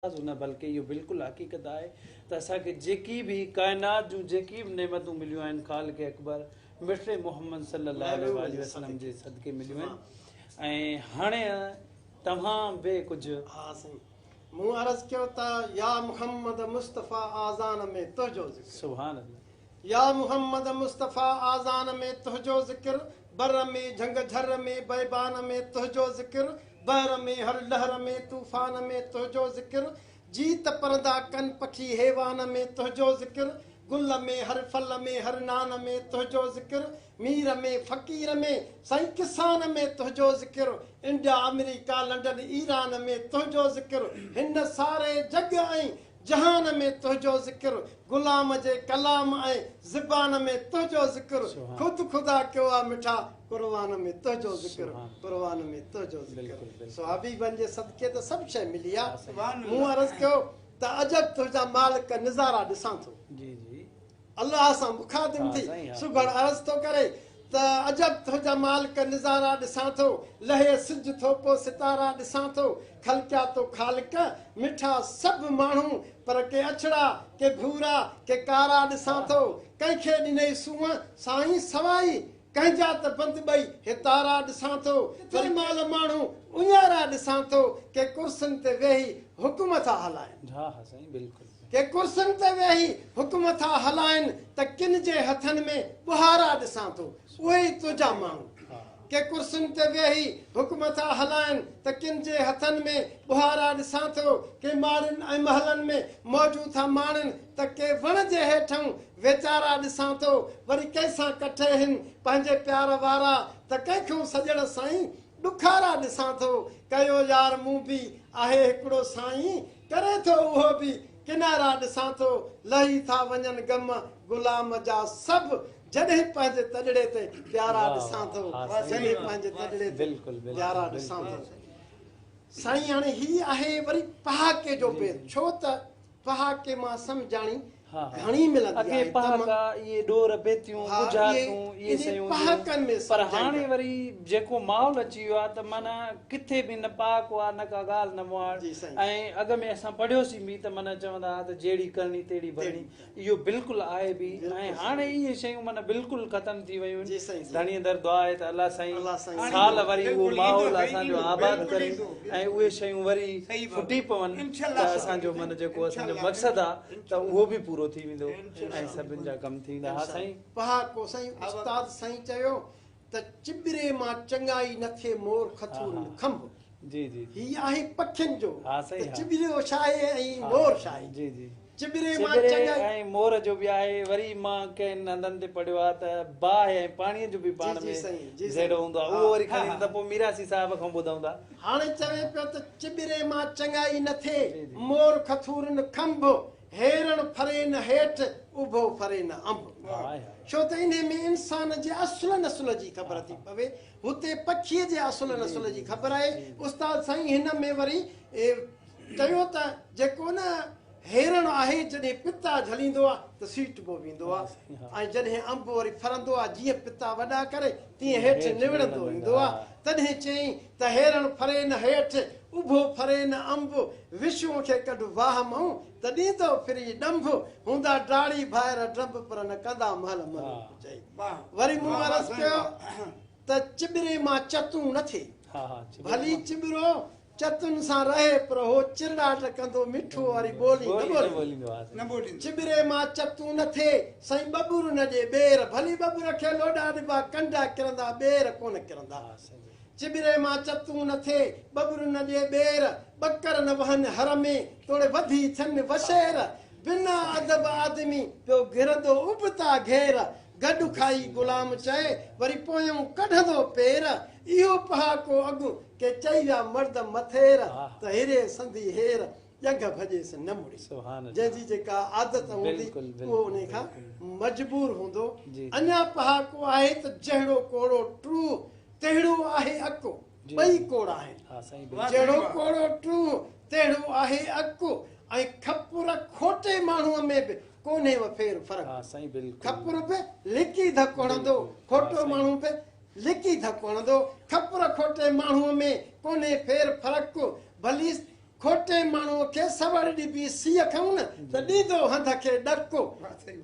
نه بلڪه اهو بلڪل حقيقت آهي ته اسان کي جيڪي به ڪائنات جون جيڪي به نعمتون مليون آهن خالق اڪبر مٺڙي محمد صلي الله عليه واٰله وسلم جي صدقي مليون آهن ۽ هاڻي توهان به ڪجهه. ها سائين مون عرض ڪيو ته يا محمد مصطفيٰ آذان ۾ تنهنجو ذڪر. سبحان الله. يا محمد مصطفيٰ آذان ۾ تنهنجو ذڪر بر ۾ جهنگ جهر ۾ بيابان ۾ تنهنجو ذڪر بحر ۾ هر لهر ۾ طوفان ۾ تنهنجو ذڪر جيت پرندا ڪن پکي حيوان ۾ تنهنجو ذڪر گل ۾ هر ڦل ۾ هر نان ۾ تنهنجو ذڪر مير ۾ فقير ۾ سائين ڪسان ۾ تنهنجو ذڪر انڊيا آمريڪا لنڊن ايران ۾ تنهنجو ذڪر هن ساري جڳ ۽ جهان ۾ تنهنجو ذڪر، غلام جي ڪلام ۽ زبان ۾ تنهنجو ذڪر، خود خدا ڪيو آ مٺا قرآن ۾ تنهنجو ذڪر، قرآن ۾ تنهنجو ذڪر. سو حبيبن جي صدقي ته سڀ شيء ملي آ. مون عرض ڪيو ته عجب تنهنجا مالڪ نظارا ڏسان ٿو. الله سان مخاطب ٿي سگهڙ عرض ٿو ڪري ته عجب تنهنجا مالڪ نظارا ڏسان ٿو، لهي سج ٿو پو ستارا ڏسان ٿو، خلقيا تو خالق مٺا سڀ ماڻهو، پر ڪي اڇڙا، ڪي ڀورا، ڪي ڪارا ڏسان ٿو، ڪنهن کي ڏنئي سونهن سائين سوائي، ڪنهن جا ته بند ٻئي هي تارا ڏسان ٿو، ڪٿي مال ماڻهو اڃارا ڏسان ٿو، ڪي ڪرسين تي ويهي حڪم ٿا هلائن. ها ها سائين بلڪل. ڪي ڪرسين تي ويهي حڪم ٿا هلائن ته ڪن جي هٿن ۾ ٻهارا ڏسان ٿو، اهي ئي تنهنجا ماڻهو. ڪي ڪرسين تي ويهي حڪم ٿا هلائن ته ڪن جي هٿن ۾ ٻهارا ڏسان ٿو، ڪي ماڙين ۽ محلن ۾ موجون ٿا ماڻين ته ڪي وڻ جي هيٺئون ويچارا ڏسان ٿو، وري ڪنهن سان ڪٺي هن پنهنجي پيار وارا ته ڪنهن کئون سڄڻ سائين ڏکارا ڏسان ٿو، ڪيو يار مون به آهي هڪڙو سائين ڪري ٿو اهو به ڪنارا ڏسان ٿو، لهي ٿا وڃن غم غلام جا سڀ جڏهن پنهنجي تڏڙي تي پيارا ڏسان ٿو، جڏهن پنهنجي تڏڙي تي پيارا ڏسان ٿو. سائين هاڻي هي آهي وري پهاڪي جو بيت، ڇو ته پهاڪي مان سمجهاڻي گهڻي ملندي اڳي آهي ته پهاڪا، اهي ڏور، بيتيون، ها اهي ڳجهارتون، اهي انهي شيون هونديون پهاڪن ۾ پر سمجهائيندا. هاڻي وري جيڪو ماحول اچي ويو آهي ته معنيٰ ڪٿي به نه پهاڪو آهي نه ڪا ڳالهه نه مهاڙ جي سائين. ۽ اڳ ۾ اسان پڙهيوسين به ته معنيٰ چوندا هئا ته جهڙي ڪرڻي تهڙي ڀرڻي اهو بلڪل آهي به ۽ بلڪل هاڻي سائين. اهي شيون معنيٰ بلڪل ختم ٿي ويون جي آهن. سائين جي. ڌڻيء در دعا آهي ته الله سائين الله سائين. سال وري اهو بلڪل ايندو ماحول سائين اسان جو ايندو آباد بلڪل ڪري ايندو ۽ اهي شيون وري صحيح بابا ڦٽي پون انشاءالله ته اسان جو سائين معنيٰ جيڪو اسان جو انشاءالله مقصد آهي ته اهو به پورو ٿي ويندو ۽ انشاءالله سڀن جا ڪم ٿي ويندا. ها سائين. پهاڪو سائين استاد سائين چيو ته چٻري مان چڱائي نه ٿئي مور کٿورن کنڀ. جي جي جي. هي آهي پکين جو ها سائين ته ها. چٻريو ڇاهي ۽ ها مور ڇاهي. جي جي. چٻري مان چٻري چڱائي. ۽ مور جو به آهي وري مان ڪنهن هنڌن تي پڙهيو آهي ته باهه ۽ پاڻيء جو به جي پاڻ جي ۾ سائين جي جهيڙو سائين هوندو آهي ها. اهو وري ها کڻي ها ته پوء ميراسي صاحب کان ٻڌون ٿا. هاڻي چوي پيو ته چٻري مان چڱائي نه ٿئي جي جي. مور کٿورن کنڀ. هيرڻ ڦري نه هيٺ، اڀو ڦري نه انب. ڇو ته انهي ۾ انسان جي اصل نسل جي خبر ٿي پوي. هتي پکيء جي اصل نسل جي خبر آهي. استاد سائين هن ۾ وري چيو ته جيڪو نه هيرڻ آهي جڏهن پتا جهليندو آهي ته سيٽبو ويندو آهي ۽ جڏهن انب وري ڦرندو آهي جيئن پتا وڏا ڪري تيئن هيٺ نوڙندو ايندو آهي. تڏهن چيائين ته هيرڻ ڦري نه هيٺ، اڀو ڦري نه انب، وشون کي ڪڍ واهه مئون، ته ڏيندو ڦري ڏنڀ، هوندا ڊاڙي ڀائر ڊنڀ، پر نه ڪندا مهل ملوڪ چئي. وري مون عرض ڪيو ته چٻري مان چتون نه ٿئي، ڀلي چٻرو چتن سان رهي، پر هو چرڙاٽ ڪندو مٺو واري ٻولي نه ٻوليندو. چٻري مان چتون نه ٿئي، سائين ٻٻر نه ڏي ٻير، ڀلي ٻٻر کي لوڏا ڏبا، ڪنڊا ڪرندا، ٻير ڪونه ڪرندا. چٻري مان چتون نه ٿئي، ٻٻر نه ڏي ٻير، ٻڪر نه وهن هر ۾، توڙي وڌي ٿين وشير. بنا ادب آدمي، پيو گهرندو ابتا گهير. گڏ کائي غلام چئي، وري پويون ڪڍندو پير. اهو پهاڪو اڳ ڪي چئي ويا مرد مٿير، ته هيري سندي هير، ڄنگهه ڀڄيس نه مڙي. جنهن جي جيڪا عادت هوندي، اهو انهي کان مجبور هوندو. اڃا پهاڪو آهي ته جهڙو ڪوڙو ٽوهه، تهڙو آهي اڪ، ٻئي ڪوڙا آهن. جهڙو ڪوڙو ٽوهه، تهڙو آهي اڪ ۽ کپر کوٽي ماڻهوء ۾ به ڪونهي و ڦير فرق. کپر به لڪي ڌڪ هڻندو، کوٽو ماڻهو به لڪي ڌڪ هڻندو. کپر کوٽي ماڻهوء ۾ ڪونهي ڦير فرق، ڀلي کوٽي ماڻهوء کي سوڙ ڏبي سيء کئون نه ته ڏيندو هنڌ کي ڏڪ،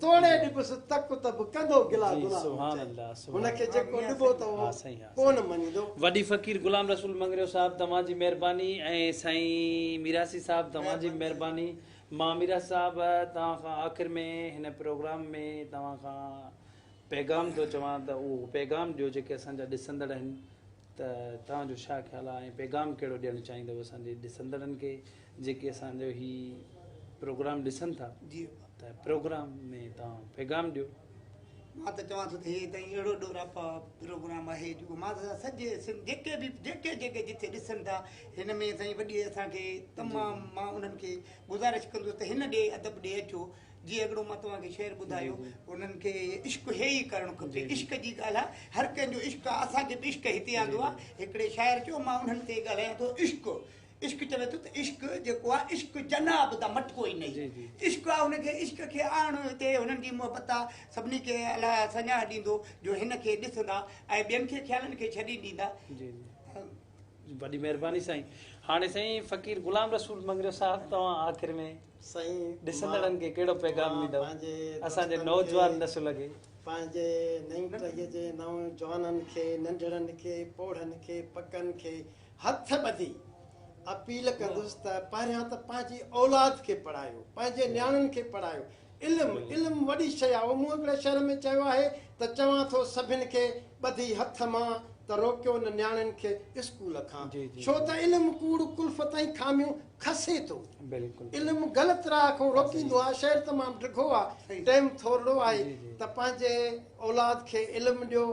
توڙي ڏبس تڪ ته به ڪندو گلا گناهه چئي. هن کي جيڪو ڏبو ته اهو ڪونه مڃيندو. وڏي فقير غلام رسول مڱريو صاحب توهان جي مهرباني ۽ سائين ميراسي صاحب توهان جي به مهرباني. مان ميراسي صاحب توهان کان آخر ۾ هن پروگرام ۾ توهان کان پيغام ٿو چوان ته اهو پيغام ڏيو جيڪي اسان جا ڏسندڙ آهن ته توهان جو ڇا خيال آهي ۽ پيغام ڪهڙو ڏيڻ چاهيندؤ اسان جي ڏسندڙن کي جيڪي اسان جو هي پروگرام ڏسن ٿا ته پروگرام ۾ توهان پيغام ڏيو. مان ته چوان ٿو ته هي تائين اهڙو ڏوراپا پروگرام آهي جو مان ته سڄي سنڌ جيڪي به جيڪي جيڪي جٿي ڏسن ٿا هن ۾ سائين وڏي اسان کي تمام مان انهن کي گذارش ڪندس ته هن ڏي ادب ڏي اچو جيئن هڪڙو مان توهان کي شعر ٻڌايو انهن کي عشق هي ئي ڪرڻ کپي عشق جي ڳالهه آهي هر ڪنهن جو عشق آهي اسان کي به عشق هتي آندو آهي هڪڙي شاعر چيو مان انهن تي ڳالهايان ٿو عشق عشق چوي ٿو ته عشق جيڪو آهي عشق جناب دا مٽڪو ئي نهي عشق آهي هن کي عشق کي آڻ هتي هنن جي محبت آهي سڀني کي الله سڃاڻ ڏيندو جو هن کي ڏسندا ۽ ٻين کي خيالن کي ڇڏي ڏيندا. جي جي وڏي مهرباني سائين هاڻي سائين فقير غلام رسول مڱريو صاحب توهان آخر ۾ سائين ڏسندڙن کي ڪهڙو پيغام ڏيندؤ اسان جي نوجوان نسل کي. پنهنجي نئين ٽهيء جي نوجوانن کي، ننڍڙن کي، پوڙهن کي، پڪن کي هٿ ٻڌي اپيل ڪندس ته پهريان ته پنهنجي اولاد کي پڙهايو، پنهنجي نياڻين کي پڙهايو. علم، علم وڏي شيء آهي. اهو مون هڪڙي شعر ۾ چيو آهي ته چوان ٿو سڀن کي ٻڌي هٿ مان ته روڪيو نه نياڻين کي اسڪول کان. ڇو ته علم ڪوڙ ڪلفت ۽ خاميون کسي ٿو. علم غلط راهه کان روڪيندو آهي. شعر تمام ڊگهو آهي، ٽيم ٿورڙو آهي ته پنهنجي اولاد کي علم ڏيو،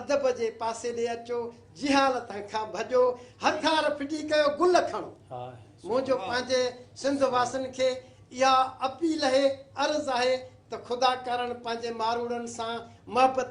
ادب جي پاسي ڏي اچو، جهالت کان ڀڄو، هٿار ڦٽي ڪيو، گل کڻو. منهنجو پنهنجي سنڌ واسين کي اها اپيل آهي، عرض آهي ته خدا ڪارڻ پنهنجي ماروئڙن سان محبت.